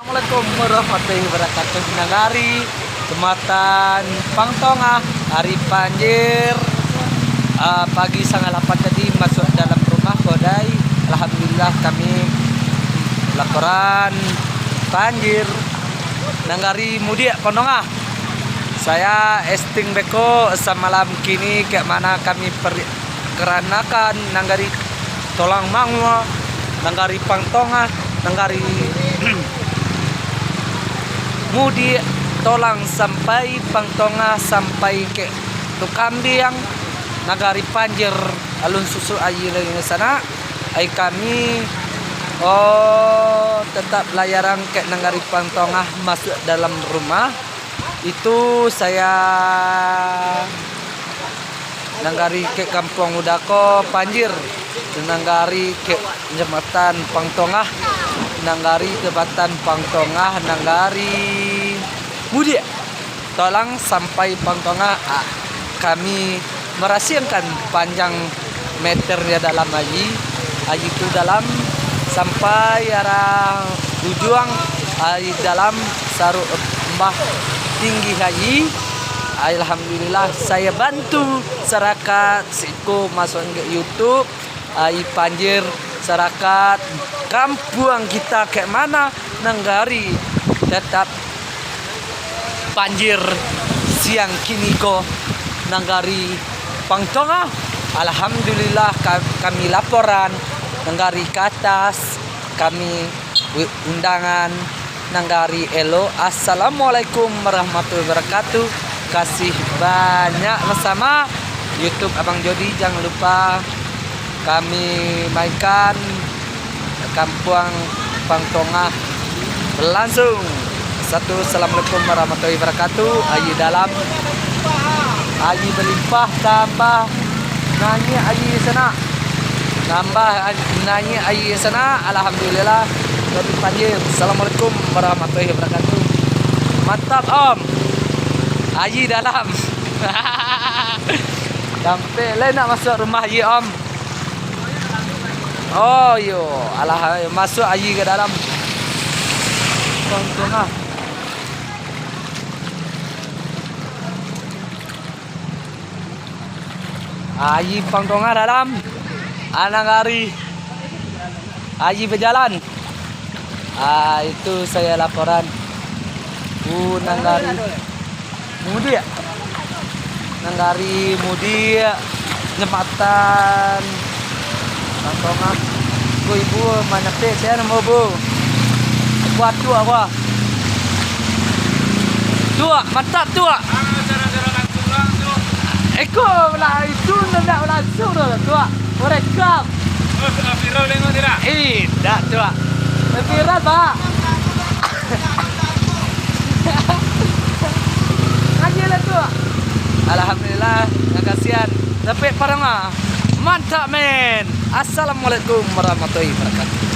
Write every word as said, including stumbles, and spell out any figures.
Assalamualaikum warahmatullahi wabarakatuh. Nagari Kecamatan Pangtongah, ari panjir, ah, pagi sangah lapan tadi masuak dalam rumah, kodai. Alhamdulillah, kami laporan panjir. Nagari mudiak Pangtongah. Saya esting beko samalam kini, kek mana kami peri-, karanakan nagari Tolang Mangua, nagari Pangtongah, nagari mudiak Tolang sampai Pangtongah, sampai kek Tukambiang, nagari panjir, alun susuak aia lai sanak. Ai kami, oh, tetap layarang kek nagari Pangtongah masuak dalam rumah. Itu saya nagari kek Kampuang Udako panjir, nagari kek Kecamatan Pangtongah, nagari Kecamatan Pangtongah, nagari mudiak Tolang sampai Pangtongah, ah, kami marasiangkan panjang meter ya dalam aia. Aia tu dalam sampai arah ujuang, aia dalam saruak mbah tinggi aia. Alhamdulillah, saya bantu sarakat siko masuak ke YouTube. Aia panjir sarakat kampuang kita kek mana nagari tetap panjir siang kini ko nagari Pangtongah. Alhamdulillah, ka-, kami laporan nagari ka atas, kami wi-, undangan nagari elok. Assalamualaikum warahmatullahi wabarakatuh. Kasih banyak bersama YouTube Abang Jody. Jangan lupa kami mainkan Kampuang Pangtongah berlangsung. Satu, assalamualaikum warahmatullahi wabarakatuh. Aia dalam, aia balimpah, tambah naiak aia sanak. Nambah a-, naiak aia sanak. Alhamdulillah, dari panjir. Assalamualaikum warahmatullahi wabarakatuh. Mantap, Om. Aia dalam. Sampai lai nak masuak rumah aia, Om. Oh, iyo. Alah, masuak aia ka dalam. Pangtongah. Aia Pangtongah dalam. Anang ari. Aia bajalan. Ah, itu saya laporan. Uh, nagari mudiak. Nagari mudiak, Kecamatan Pangtongah. Ko ibu manapik saya namo bu. Kuat tu apa? Tuak, mantap tuak. Eko lah itu ndak langsung tu tuak. Merekam. Oh, sudah viral tengok tidak? Eh, dak tuak. Viral, Pak. Aja lah tuak. Alhamdulillah, makasian. Tapi parang ah. Mantap, men. Assalamualaikum warahmatullahi wabarakatuh.